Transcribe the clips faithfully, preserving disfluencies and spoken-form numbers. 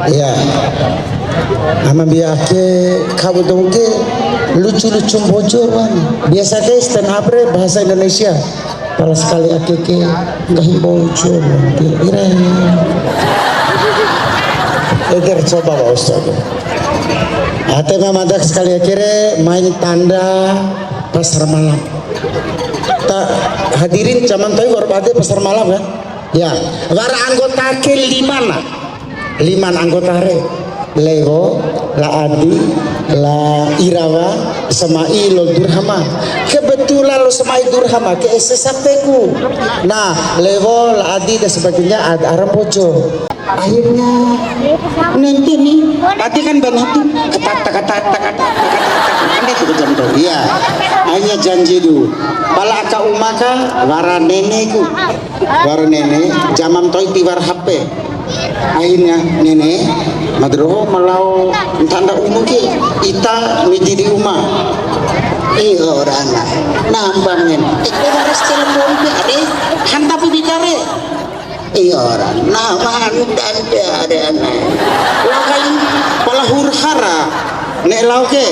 Iya. Ama mbia ake kau dou ke lucu-lucu Mbojo, Bang. Biasa ke stand up re bahasa Indonesia. Pala sekali ake ke nggahi Mbojo, Bang. Ira. Eder coba, Pak Ustaz. Ate ma madak sekali ake re main tanda pasar malam. Ta hadirin zaman to'i wa'ur bade pasar malam ya. Ya, wara anggota ke lima na. Lima anggota re. Lewo, la Adi, la Irawa, sama i Lol Durhama. Kebetulan Lol sama i Durhama ke ese sapeku. Nah, Lewo, la Adi dan sebagainya ada arah Mbojo. Akhirnya nanti nih, tadi kan banyak tuh, ketak, tak, ketak, tak, ketak, tak, ketak, tak, kan dia tuh jam tuh. Iya. Akhirnya janji dulu. Pala aka uma ka, wara neneku. Wara nene, zaman to'i tiwara H P. Akhirnya, "Nene, ma doho ma lao ntanda unu ke, ita midi di uma." "Iyo, rana. Nambang, Nene." Eh, waras telepon pe, are, hanta pu bita re. "Iyo, rana. Nama anu dan pe, are, ana." Lao kai, pala huru hara. Ne'e lao ke,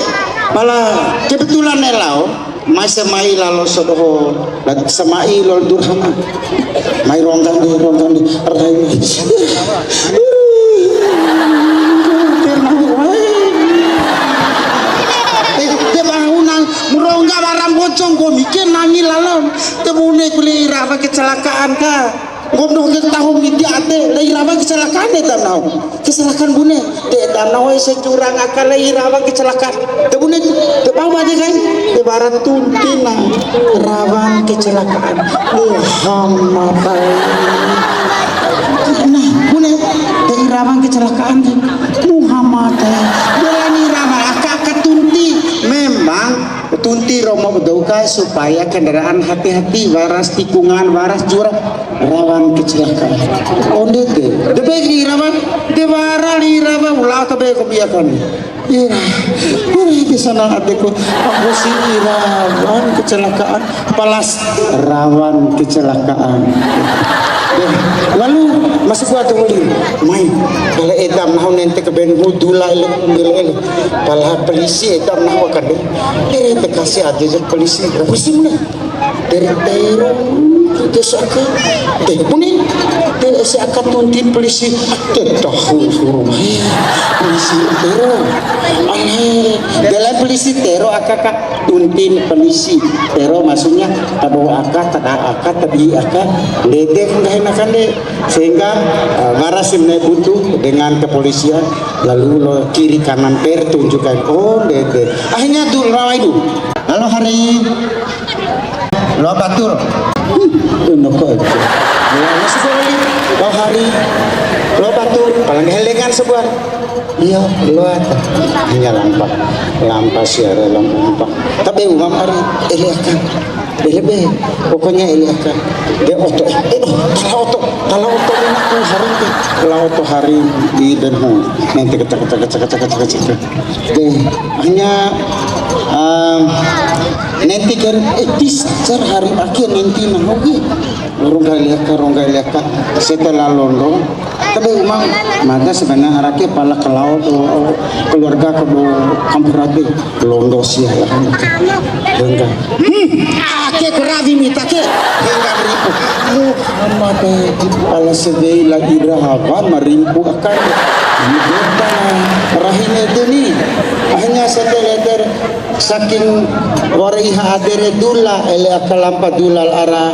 pala kebetulan ne'e lao. Mai sama i lalo sia doho, sama i Lol Durhama. Mai rongga ndi, rongga ndi, rai mai. Eh, de bangunan, mu rongga wara Mbojo nggomi ke nangi lalo. Te bune ku le Irawa kecelakaan ka. Nggomi doho ke taho midi ade, le Irawa kecelakaan de ta nahu. Kecelakaan bune, de ta nahu ese curang aka le Irawa kecelakaan. De bune, de bau aja kan? De bara tunti na rawan kecelakaan. Muhammad. Nah, bune, de Irawa kecelakaan kan? Muhammad. Bela ni Irawa aka, aka tunti. Memang Tunti romo ba dou ka supaya kendaraan hati-hati, waras tikungan, waras jurang, rawan kecelakaan. Onde de, de be di rawan, de wara di rawan, ula ta be ko biakan. Ira, ira di sana adeku, aku si rawan kecelakaan, palas rawan kecelakaan. De, lalu masuk gua tuh, mai, kalau edam nahu nente ke ben hudula ele, ele, ele. Pala polisi eda nahu aka de. Ere te kasi ade ja polisi. Polisi mena. Tere tero. Te saka. Te bune. Te ese aka tunti polisi. Te tahu suruh. Polisi tero. Aneh. Bela polisi tero aka ka. Tunti polisi. Tero maksudnya tabo aka, tada aka, tabi aka. Ndede nggahi na kande. Sehingga, eh, wara si mena butuh dengan kepolisian, lalu lo kiri kanan tertunjukkan. Oh, ndede. Akhirnya tu rawai tu. Halo, hari. Lo batur. Tuh, noko itu. Lo sekali. Lo hari. Lo batur. Paling helengan sebuah. Iya, lo ata. Hanya lampa. Lampa siara, lampa, lampa. Tapi umam hari. Ele aka. Ele be, pokoknya ele aka. De oto, eh, eh, tala oto, tala oto, ini aku hari ke. Tala oto hari di Benhur. Nanti kecek, kecek, kecek, kecek, kecek, kecek. De, hanya, em, nanti kan, eh, tis, jar hari akhir nanti nah, oke. Rongga ele aka, rongga ele aka. Setelah londo, tapi umam, maka sebenarnya arake pala ke laut, keluarga ke kampung rate. Londo sia lah. Hengga. Hmm, ake ku rawi mita ke. Hengga ripu. Muhammad, eh, ala sedei la iraha wa marimpu akan. Ini beta. Rahim itu ni. Akhirnya setelah ter-, saking wara iha adere dula, ele aka lampa dula ara,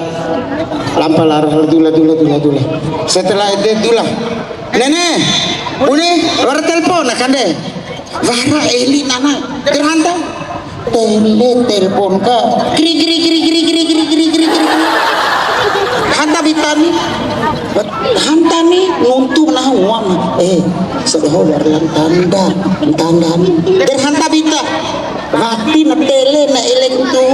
lampa lara dula, dula, dula, dula. Setelah ede dula. Nene, bune, wara telepon, akande. Wara eli nana, gerhanta. Tele telepon ka. Kri, kri, kri. Hanta bitani. Hanta ni nuntu nah uang. Eh, sedoho wara lan tanda, tanda ni. Gerhanta bita. Wati na tele na elek tu.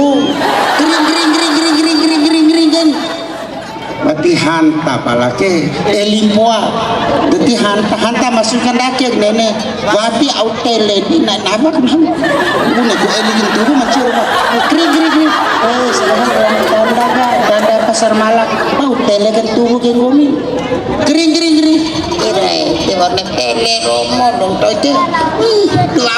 Kri, kri, kri. Wati hanta pala ke, eli mpoa. Dadi hanta, hanta maksudnya ndake nene. Wati au tele ni na nama kenapa? Bune ku eli kentu mancur. Kri, kri, kri. Eh, sekarang tanda ka, tanda pasar malam. Au tele kentu ke nggomi. Kri, kri, kri. Ire, ire. Kone pele romo dong toite. Ih, dua.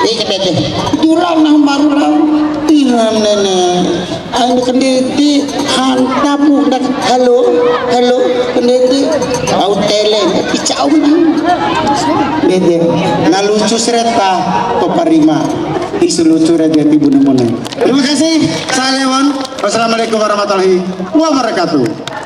Ih, kete. Dula nang baru lau. Tiram nene. Ain kandede hanta pu dan halo, halo, kandede. Au tele, picau nang. Bede. Na lucu sereta, topa rima. Isu lucu raja tibu nemone. Terima kasih, saya Lewan. Wassalamualaikum warahmatullahi wabarakatuh.